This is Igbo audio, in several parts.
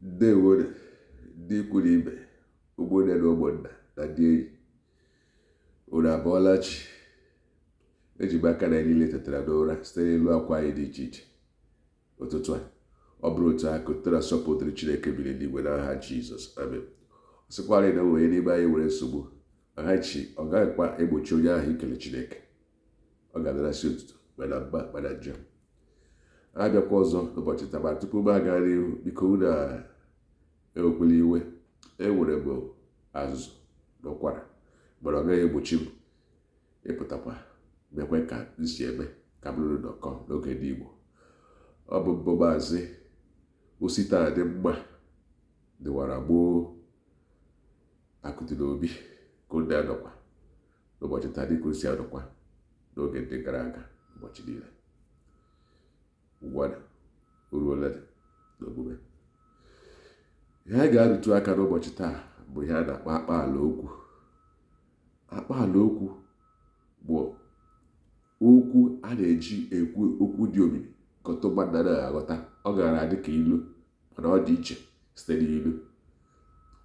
Ndewonu ndị ikwu na ibe, ụmụnne na ụmụnna na ndị enyi. Unu abọọla chi? Eji m aka na anyị niile tetara n'ụra site n'elu akwa anyị dị iche iche ụtụtụ a. Ọ bụrụ otu a, ka otuto na nsọpụrụ dịrị Chineke bi n'eluigwe n'aha Jizọs. Amen. Ọ sịkwarị na onye n'ime anyị nwere nsogbu, ọ gaghịkwa egbochi onye ahụ ikele Chineke. Ọ ga-anarasị otuto ma na mma ma na njọ. Abịakwa ọzọ n'ụbọchị taa, ma tupu m aga n'ihu, biko unu ewekwala iwe. Enwere m azụzụ na ụkwara, mana ọ gaghị egbochi m ịpụtakwa mekwe ka m si eme ka m ruru nnọkọ n'oge ndị Igbo. Ọ bụ mbụ Maazị Osita dị mma dịwara gboo akụdị n'obi ka unu anọkwa n'ụbọchị taa dịka o si anọkwa n'oge ndị gara aga ụbọchị niile. Ngwanụ, o ruola n'omume. Ihe anyị ga-arụtụ aka n'ụbọchị taa bụ ihe a na-akpọ akpaala okwu. Akpaala okwu bụ okwu a na-eji ekwu okwu dị omimi nke ọtụtụ mmadụ anaghị aghọta. Ọ gaara adị ka ilu, mana ọ dị iche site n'ilu.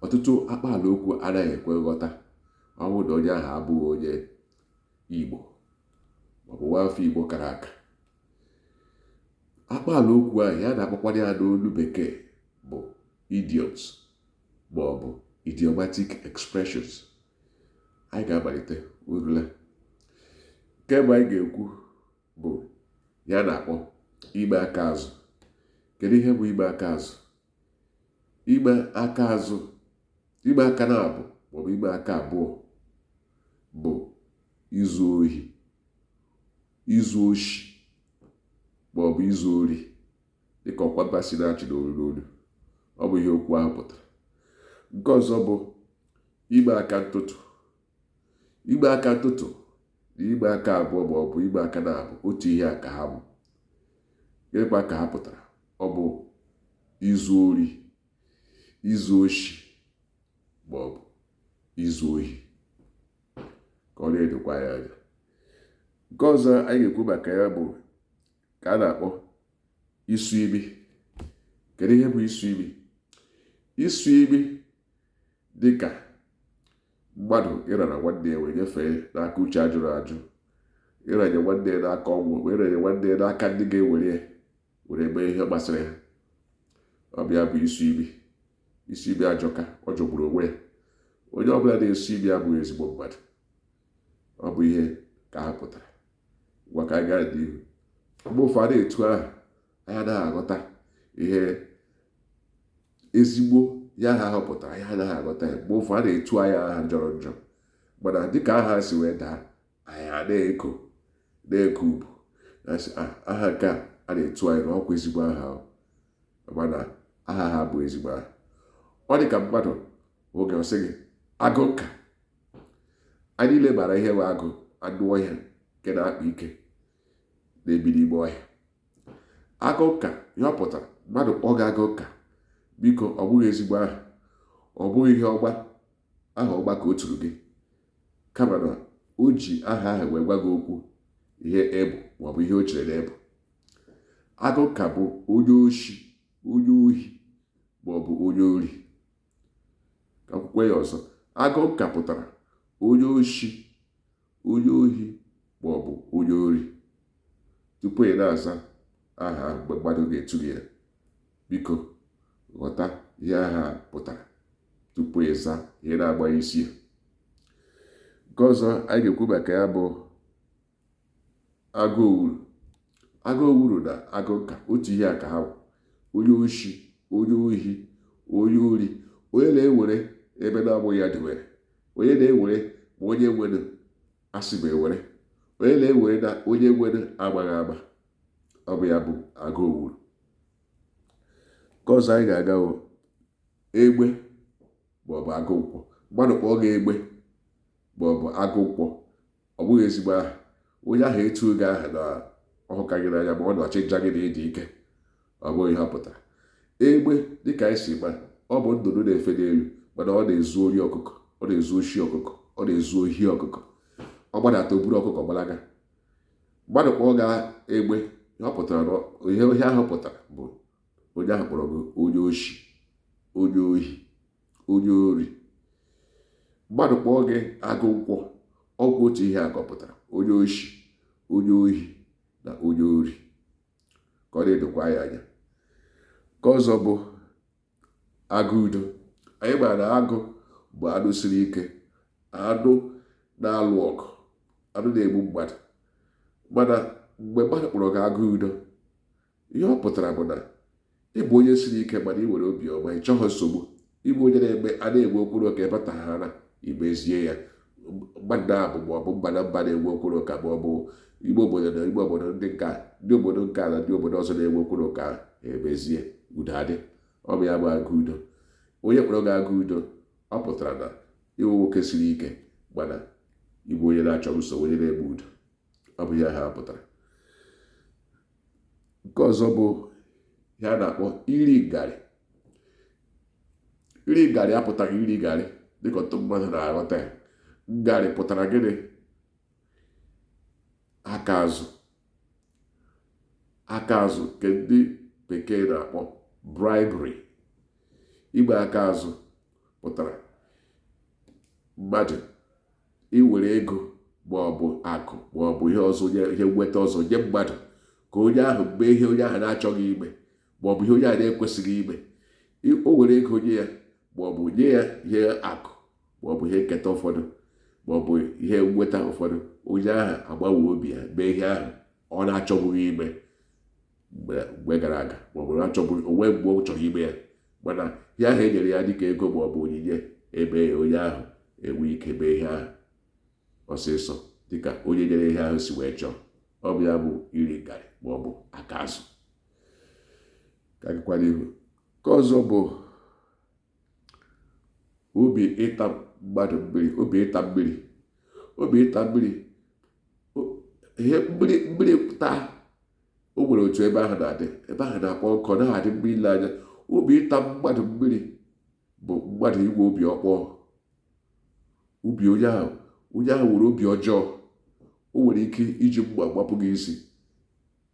Ọtụtụ akpaala okwu anaghị ekwe nghọta ọ bụrụ na onye ahụ abụghị onye Igbo maọbụ nwa afọ Igbo kara aka. Akpaala okwu ahụ ya na-akpọkwana ya n'olu bekee bụ idioms maọbụ idiomatic expressions. Anyị ga-amalite urule. Nke mbụ anyị ga-ekwu bụ ya na-akpọ ime aka azụ. Kedu ihe bụ ime aka azụ? Ime aka azụ, ime aka na-abụ maọbụ ime aka abụọ bụ izu ohi, izu oshi maọbụ izu ori, dịka ọkwa mba si na-achị n'olu n'olu. Ọ bụ ihe okwu ahụ pụtara. Nke ọzọ bụ ime aka ntụtụ. Ime aka ntụtụ na ime aka abụọ maọbụ ime aka na-abụ otu ihe a ka ha bụ. Gịnịkwa ka ha pụtara? Ọ bụ izu ori, izu oshi maọbụ izu ohi. Ka ọ na-edokwa ya anya. Nke ọzọ anyị ga-ekwu maka ya bụ ka a na-akpọ isu imi. Kedu ihe bụ isu imi? Isu imi dịka mmadụ ịrara nwanne ya wee nyefee n'aka uche ajụrụ ajụ, ịranye nwanne ya n'aka ọnwụ, wee ranye nwanne ya n'aka ndị ga-ewere ya were mee ihe gbasara ya. Ọ bụ ya bụ isu imi. Isu imi ajọka, ọ jọgburu onwe ya. Onye ọbụla na-esu imi abụghị ezigbo mmadụ. Ọ bụ ihe ka ha pụtara. Ngwa, ka anyị gaa n'ihu. Mgbe ụfọdụ na-etu aha, anyị anaghị aghọta ihe ezigbo ya aha ahụ pụtara. Anyị anaghị aghọta ya. Mgbe ụfọdụ a na-etu anyị aha jọrọ njọ, mana dịka aha si wee daa, anyị a na-eko na-eko ubu na-asị, aha nke a na-etu anyị na ọkwa ezigbo aha ahụ, mana aha ha bụ ezigbo aha. Ọ dị ka mmadụ oge ọ sị gị agụ nka. Anyị niile maara ihe bụ agụ, anụ ọhịa nke na-akpa ike na-ebi n'ime ọhịa. Agụ nka, ihe ọ pụtara, mmadụ kpọọ gị agụ nka, biko, ọ bụghị ezigbo aha, ọ bụghị ihe ọma, aha ọma ka o turu gị, kama na o ji aha ahụ wee gwa gị okwu ihe ebu maọbụ ihe o chere na ebu. Agụ nka bụ onye oshi, onye ohi maọbụ onye ori. Ka akwụkwọ ya ọzọ, agụ nka pụtara onye oshi, onye ohi maọbụ onye ori. Tupu ị na-aza aha ahụ mgbe mmadụ ga-etu gị ya, biko ghọta ihe aha pụtara tupu ịza ihe na-agbaghị isi ya. Nke ọzọ anyị ga-ekwu maka ya bụ agụ owuru. Agụ owuru na agụ nka otu ihe a ka ha bụ. Onye oshi, onye ohi, onye ori, onye na-ewere ebe na-abụghị ya dowere, onye na-ewere ma onye nwere asị ma ewere, onye na-ewere na onye nwere amaghị ama. Ọ bụ ya bụ agụ owuru. Nke ọzọ anyị ga-aga bụ egbe maọbụ agụ nkwọ. Mmadụ kpọọ gị egbe maọbụ agụ nkwọ, ọ bụghị ezigbo aha. Onye ahụ etu gị aha na ọhụka gị n'anya, ma ọ na-achọ ịja gị na ịdị ike, ọ bụghị ihe ọ pụtara. Egbe, dịka anyị si ma, ọ bụ nnụnụ na-efe n'elu, mana ọ na-ezu ori ọkụkọ, ọ na-ezu oshi ọkụkọ, ọ na-ezu ohi ọkụkọ. Ọ gbadata, o buru ọkụkọ gbalaga. Mmadụ kpọọ gị egbe, ihe ọ pụtara na ihe onye ahụ pụtara bụ onye ahụ kpọrọ gị onye oshi. Onye ohi, onye ori. Mmadụ kpọọ gị agụ nkwọ, ọ bụ otu ihe a ka ọ pụtara: onye oshi, onye ohi na onye ori. Ka ọ na-edokwa ya anya. Nke ọzọ bụ agụ udo. Anyị maara na agụ bụ anụ siri ike, anụ na-alụ ọgụ, anụ na-egbu mmadụ. Mana mgbe mmadụ kpọrọ gị agụ udo, ihe ọ pụtara bụ na ị bụ onye siri ike, mana ị nwere obi ọma, ị chọghị nsogbu. Ịbụ onye na-eme a na-enwe okwu na ụka, ịbataghara imezie ya. Mmadụ na-abụ ma ọ bụ mba na mba na-enwe okwu na ụka, ma ọ bụ igbe obodo na igbe obodo, ndị nka ndị obodo nke a na ndị obodo ọzọ na-enwe okwu na ụka, emezie, udo adị. Ọ bụ ya bụ agụ udo. Onye kpọrọ gị agụ udo, ọ pụtara na ịwụ nwoke siri ike, mana ịbụ onye na-achọ nsogbu, onye na-egbu udo. Ọ bụ ihe ha pụtara. Nke ọzọ bụ ihe a na-akpọ iri ngarị. Iri ngarị apụtaghị iri garị dịka ọtụtụ mmadụ na-aghọta ya. Ngarị pụtara gịnị? Aka azụ. Aka azụ nke ndị bekee na-akpọ bribery. Igbe aka azụ pụtara mmadụ iwere ego ma ọ bụ akụ ma ọ bụ ihe ọzọ, ihe nweta ọzọ nye mmadụ ka onye ahụ mee ihe onye ahụ na-achọghị ime, ma ọ bụ ihe onye ahụ na-ekwesịghị ime. O were ego nye ya, ma ọ bụ nye ya ihe akụ, ma ọ bụ ihe nketa ụfọdụ, ma ọ bụ ihe nweta ụfọdụ, onye ahụ agbanwe obi ya mee ihe ahụ ọ na-achọbụghị ime mgbe gara aga, ma ọ bụ na-achọbụghị onwe mgbe ọ chọrọ ime ya. Mana ihe ahụ e nyere ya dịka ego ma ọ bụ onyinye eme ya, onye ahụ enwe ike mee ihe ahụ ọsịsọ dịka onye nyere ihe ahụ si wee chọọ. Ọ bụ ya bụ iri ngarị ma ọ bụ aka azụ. Ka agakwa n'ihu. Nke ọzọ bụ obi ịta mmadụ mmiri. Obi ịta mmiri, obi ịta mmiri, ihe mmiri mmiri taa, o nwere otu ebe ahụ na-adị, ebe ahụ na-akpọ nkọ, na-adị mma ile anya. Obi ịta mmadụ mmiri bụ mmadụ inwe obi ọkpọọ. Obi onye ahụ nwere obi ọjọọ. O nwere ike iji mma gbapụ gị isi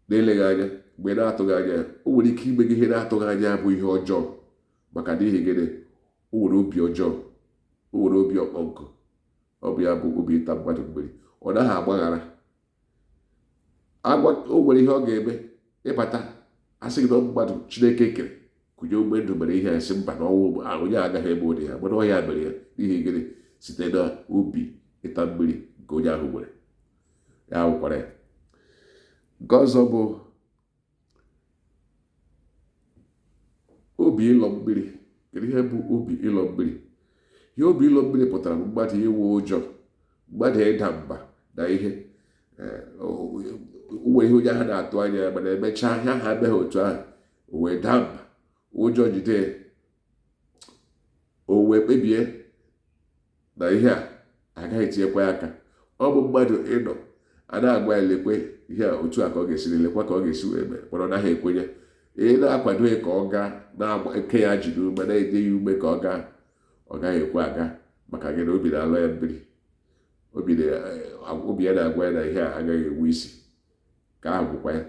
na-eleghị anya, mgbe na-atụghị anya ya. O nwere ike ime gị ihe na-atụghị anya, bụ ihe ọjọọ. Maka n'ihi gịnị? O nwere obi ọjọọ, o nwere obi ọkpọ nkụ. Ọ bụ ya bụ obi ịta mmadụ mmiri. Ọ naghị agbaghara agwa. O nwere ihe ọ ga-eme, ịbata asị gị na mmadụ Chineke kere kụnye ume ndụ mere ihe a, sị mba, na ọnwụ onye agaghị eme ụdị ya. Mana ọ ya mere ya. N'ihi gịnị? Site na obi ịta mmiri nke onye ahụ nwere ya wụkwara ya. Nke ọzọ bụ obi ịlọ mmiri. Kedu ihe bụ obi ịlọ mmiri? Ihe obi ịlọ mmiri pụtara bụ mmadụ inwe ụjọ, mmadụ ịda mba na ihe o nwere ihe onye ahụ na-atụ anya ya, mana emechaa ihe ahụ ameghị otu ahụ, o wee daa mba, ụjọ jide ya, o wee kpebie na ihe a agaghị etinyekwa ya aka. Ọ bụ mmadụ ịnọ a na-agwa ya, lekwe ihe a, otu a ka ọ ga-esi, lekwa ka ọ ga-esi wee mee, mana ọ naghị ekwenye. Ị na-akwado ya ka ọ gaa, na-agba eke ya ji n'ume, na-ede ya ume ka ọ gaa, ọ gaghị ekwe aga. Maka gị na obi na-alọ ya mmiri, obi ya na-agwa ya na ihe a agaghị enwe isi, ka ahụ gwụkwa ya.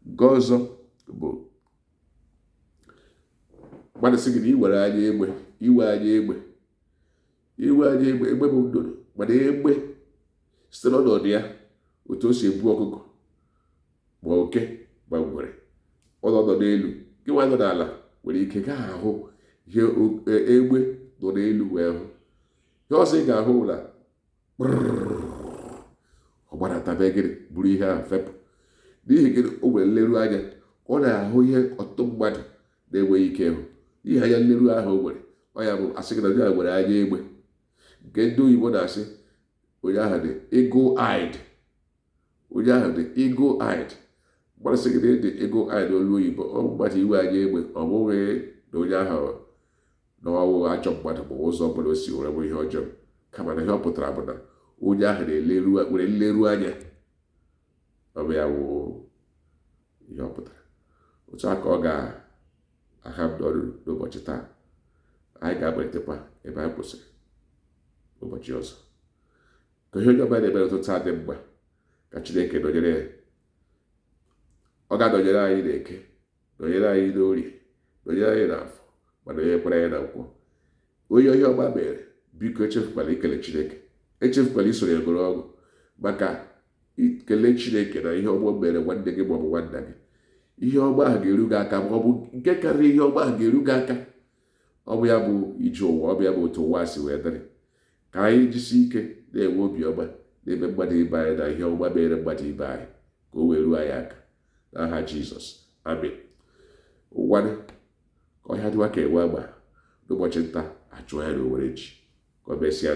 Nke ọzọ bụ mmadụ sị gị na iwere anya egbe. Iwe anya egbe, iwe anya egbe. Egbe bụ nnụnụ, mana egbe site n'ọnọdụ ya, otu o si ebu ọkụkọ ma oke ma ngwere, ọ nọ n'elu, gị nwa nọ n'ala nwere ike gaa ahụ ihe egbe nọ n'elu wee hụ. Ihe ọzọ ị ga-ahụ na ọ gbadatabe gịnị, buru ihe ahụ fepụ. N'ihi gịnị? O nwere nleru anya, ọ na-ahụ ihe ọtụtụ mmadụ na-enweghị ike ịhụ. N'ihi anya nleru ahụ o nwere, ọ ya bụ asị gị na onye ahụ nwere anya egbe, nke ndị oyibo na-asị onye ahụ dị eagle eyed. Onye ahụ dị eagle eyed. Mmadụ sị gị na dị eagle eyed olu oyibo, ọ bụ mmadụ iwe anya egbe. Ọ bụghị na onye ahụ na ọwụ ajọ mmadụ bụ ụzọ ọbụla o si were bụ ihe ọjọọ, kama na ihe ọ pụtara bụ na onye ahụ na-eleru, nwere nleru anya. Ọ bụ ya wụ ihe ọ pụtara. Otu a ka ọ ga-aha m n'ọrụ n'ụbọchị taa. Anyị ga-amalitekwa ebe anyị kwụsịrị ụbọchị ọzọ. Ka ihe onye ọbụla na-eme n'ụtụtụ a dị mma. Ka Chineke nọnyere ya. Ọ ga-anọnyere anyị n'Eke, nọnyere anyị n'Orie, nọnyere anyị n'Afọ. Mana onye kwere ya na nkwọ, onye ihe ọma mere, biko echefukwala ikele Chineke, echefukwala isoro ya goro ọgụ maka ikele Chineke na ihe ọma o mere nwanne gị maọbụ nwanna gị. Ihe ọma ahụ ga-eru gị aka, ma ọ bụ nke karịrị ihe ọma ahụ ga-eru gị aka. Ọ bụ ya bụ ije ụwa, ọ bụ ya bụ otu ụwa si wee dịrị. Ka anyị jisie ike na-enwe obiọma n'ebe mmadụ ibe anyị na ihe ọma mere mmadụ ibe anyị, ka o wee ruo anyị aka n'aha Jizọs, amen. Ụwanụ ka ọhịa dịwa ka enwe agba n'ụbọchị nta, achụọ ya n'owere ji. Ka o mesịa.